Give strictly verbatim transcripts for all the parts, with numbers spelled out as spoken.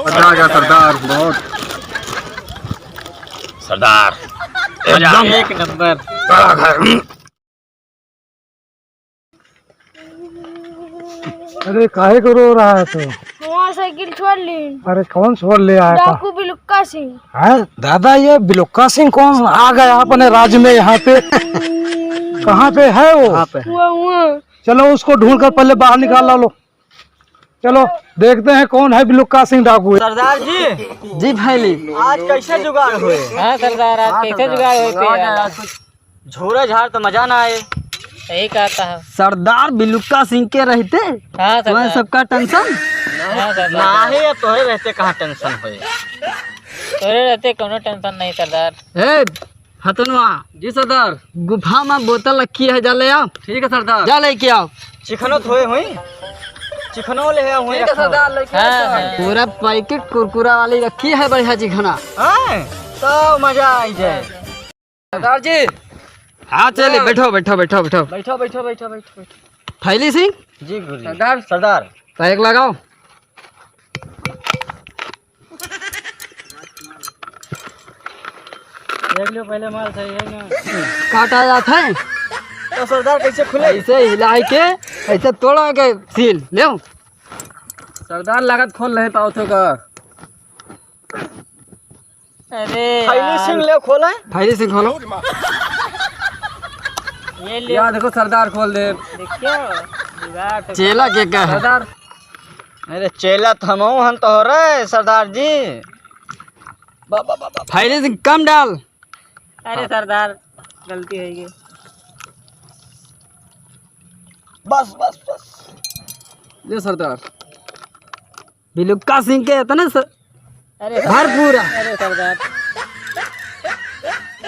मजा आ गया सरदार, बहुत। सरदार, एकदम एक नंबर। अरे, काहे को रो रहा है तू? हमार साइकिल छोड़ ली। अरे, कौन छोड़ ले आया था? डाकू बिलुक्का सिंह। हैं? दादा, ये बिलुक्का सिंह कौन आ गया अपने राज्य में यहाँ पे? कहाँ पे है वो? वहाँ पे है। वो, वो। चलो, उसको ढूंढ कर पहले बाहर निकाल ला लो। चलो, देखते हैं कौन है बिलुक्का सिंह डाकू। सरदार जी। जी भाई ली। आज कैसे जुगाड़ हुए? हाँ सरदार, आज हाँ कैसे सरदार, जुगाड़ हुए जुगाड़ थे? आज कुछ झोरा झार तो मजा ना आए। सही कहता है। सरदार बिलुक्का सिंह के रहते हाँ, सरदार। तुम्हें सबका टेंशन? हाँ, सरदार। नाही, अब तोहरे रहते कहाँ टेंशन होए? तोहरे रहते कोनो टेंशन नहीं, सरदार। ए, हतनवा। जी, सरदार। गुफा में बोतल रखी है, जा ले आओ। ठीक है, सरदार। जा लेके आओ। चिकनो थोए हुई? चिकनो ले आओ, हुई ठीक है, रखो। सरदार, लेके हाँ, आओ। हाँ। पूरा पैकेट कुरकुरा वाली रखी है, बढ़िया चिकना। हाँ, तो मजा आई जाए। सरदार जी। हाँ, चले, हाँ। बैठो, बैठो, बैठो, बैठो। बैठो, बैठो, बैठो, बैठो, बैठो। फैली सिंह? जी, गुरुजी। सरदार। सरदार। पैक लगाओ। देख लो पहले माल सही है ना? काटा जात है। तो सरदार कैसे खुले? ऐसे हिलाए के, ऐसे तोड़ा के सील, ले। सरदार लागत खोल रहे पाओ थे का? अरे फैली यार। सिंह ले खोले। फैली सिंह खोलो। ये ले। यार देखो सरदार खोल दे। देखियो, जुगाड़ तो चेला के का है? सरदार। अरे चेला तो हमहू हन तो हो रहे सरदार जी। बा, बा, बा, बा। फैली सिंह कम डाल। अरे सरदार, गलती हो गई। बस, बस, बस। ले सरदार। बिलुक्का सिंह के इतने स-, अरे भरपूर है। अरे सरदार।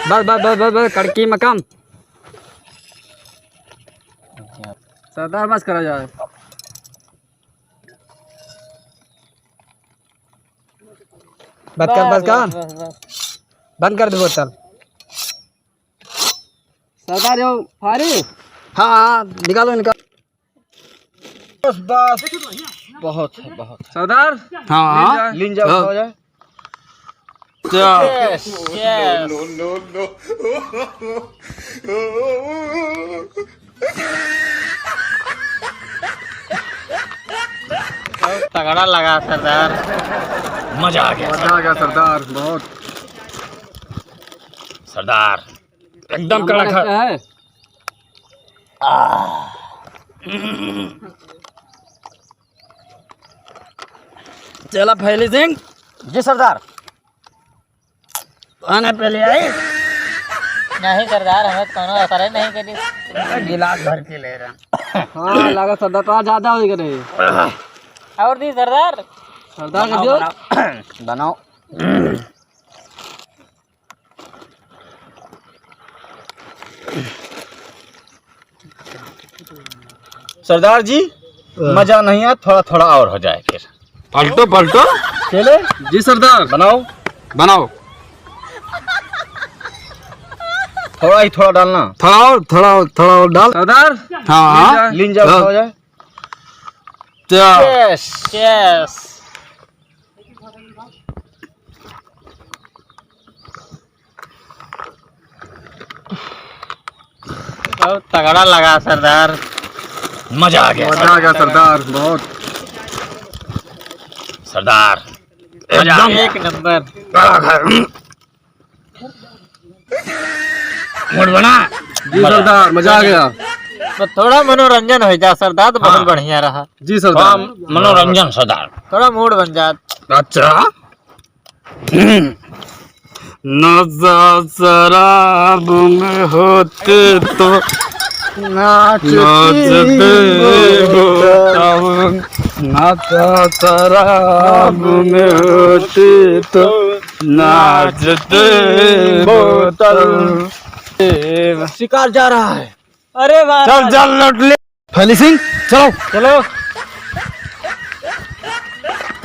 बस, बस, बस, बस, बस, कड़की मकाम। सरदार बस करा जाए। बस कर, बस, बस कर। बस, बस, बस। बंद कर दे बोतल। सरदार, यो फारी? हाँ, हाँ, निकालो, निकालो। बस, बस। बहुत है, बहुत है। सरदार? हाँ, हाँ। लीन जाओ, लीन जाओ, हाँ। हो जाए। क्या? Yes, yes। No, no, no, no। बहुत तगड़ा लगा सरदार। मजा आ गया। मजा आ गया सरदार, बहुत। सरदार, एकदम कड़क है। है। चला फैली सिंह। जी सरदार। आने पे ले आई। नहीं सरदार, हमें कोनो असर ही नहीं करी। गिलास भर के ले रहा। हाँ, लगा सरदार, तो ज्यादा हो गए रहे। और दी सरदार। सरदार का बनाओ, दियो। बनाओ। बनाओ। सरदार जी, हाँ। मजा नहीं है, थोड़ा थोड़ा और हो जाए फिर। पलटो, पलटो। चले? जी सरदार। बनाओ। बनाओ। थोड़ा ही थोड़ा डालना। थोड़ा और, थोड़ा और, थोड़ा और डाल। सरदार, हाँ, हाँ। लीन जाओ, हाँ। हो जाए। Yes। Yes। बहुत तगड़ा लगा सरदार। मजा आ गया। मजा आ गया सरदार, बहुत। सरदार, एकदम एक नंबर। बड़ा घर। मूड बना। जी सरदार, मजा आ गया। तो थोड़ा मनोरंजन हो जा सरदार, तो बहुत हाँ। बढ़िया रहा। जी सरदार। थोड़ा मनोरंजन सरदार। थोड़ा मूड बन जा। अच्छा। नशा शराब में होते तो नाचते नाचते बोतल। बोतल। नशा शराब में होते तो नाचते बोतल। बोतल। शिकार जा रहा है। अरे वाह। चल, चल, लौट ले। फैली सिंह, चलो। चलो।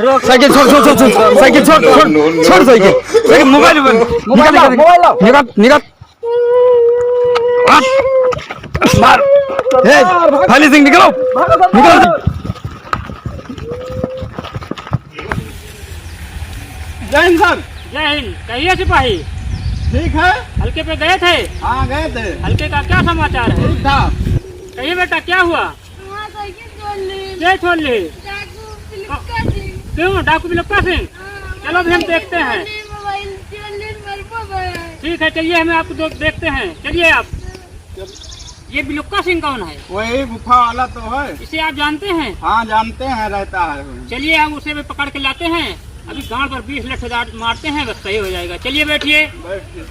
रोक। साइकिल छोड़, छोड़, छोड़, छोड़, साइकिल छोड़, छोड़, छोड़ साइकिल। साइकिल, मोबाइल, मोबाइल, मोबाइल निकाल, लाओ, निकाल, मोबाइल लाओ। निकाल, निकाल। हट। मार। ए, फैली सिंह, निकलो। निकलो। जय हिंद सर। जय हिंद। कहिए सिपाही। ठीक है। हल्के पे गए थे? हाँ, गए थे। हल्के का क्या समाचार है? ठीक था। कहिए बेटा, क्या हुआ? हाँ, साइकिल छोड़ ली। क्या छोड़ ली? डाकू बिलुक्का सिंह। क्यों, डाकू बिलुक्का सिंह? हाँ, चलो, अभी हम साइकिल देखते हैं। छोड़ ली, मोबाइल छोड़ ली, मर गए। ठीक है, चलिए, हमें आपको दो-, देखते हैं, चलिए आप। ये बिलुक्का सिंह कौन है? वही गुफा वाला तो है। इसे आप जानते हैं? हाँ, जानते हैं, रहता है वहीं। चलिए, हम उसे भी पकड़ के लाते हैं, अभी गांड पर बीस लठ मारते हैं, बस सही हो जाएगा। चलिए, बैठिए। बैठिए।